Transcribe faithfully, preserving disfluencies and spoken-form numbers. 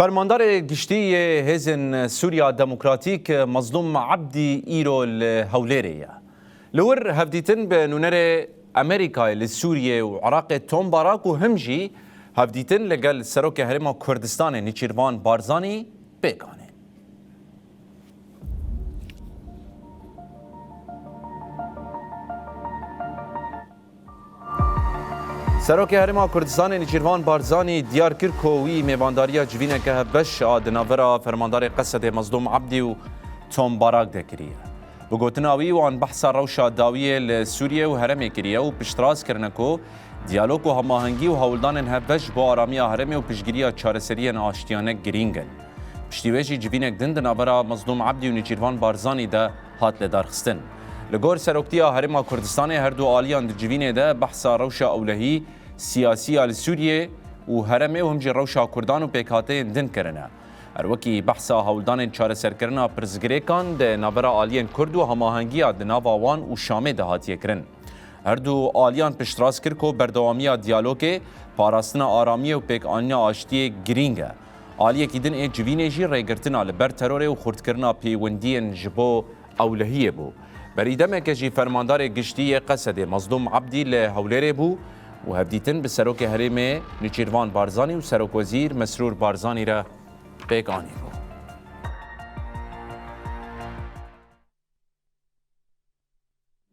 Fermandarê giştî yê Hêzên Sûriya Demokratîk Mazlûm Ebdî îro li Hewlêrê ye. Li wir hevdîtin bi nûnerê Amerîkayê li Sûriyê û Iraqê Tom Barak û him jî hevdîtin li gel Serokê Herêma Kurdistanê Nêçîrvan Barzanî pêk anîn. Serokê Herêma Kurdistanê Nêçîrvan Barzanî diyar kir ku wî mêvandariya civîneke hevbeş a di navbera fermandarê Qesedê Mazlûm Ebdî û Tom Barak de kiriye. Bi gotina wî, wan behsa rewşa dawiyê li Sûriyê û herêmê kiriye û piştrast kirine ku diyalog û hemahengî û hewldanên hevbeş bo aramiya herêmê û piştgiriya çareseriyên aştiyane girîng in. Piştî wê jî civînek din di navbera Mazlûm Ebdî û Nêçîrvan Barzanî de hat lidarxistin. Li gor Seroktiya Herêma Kurdistanê her du aliyan di civînê de behsa rewşa ewlehî siyasî ya li Sûriyê û herêmê û him jî rewşa Kurdan û pêkhateyên din kirine. Her wekî behsa hewldanên çareserkirina pirsgirêkan di navbera aliyên Kurd û hemahengiya di nava wan û Şamê de hatiye kirin. Her du aliyan piştrast kir ku berdewamiya diyalogê, parastina aramiyê û pêkanîna aştiyê girîng e. Aliyekî din ê civînê jî rêgirtina li ber terorê û xurtkirina pêwendiyên ji bo ewlehiyê bû. Berî demeke jî fermandarê giştî yê Qesedê Mazlûm Ebdî li Hewlêrê bû û hevdîtin bi Serokê Herêmê Nêçîrvan Barzanî û Serokwezîr Mesrûr Barzanî re pêk anîbû.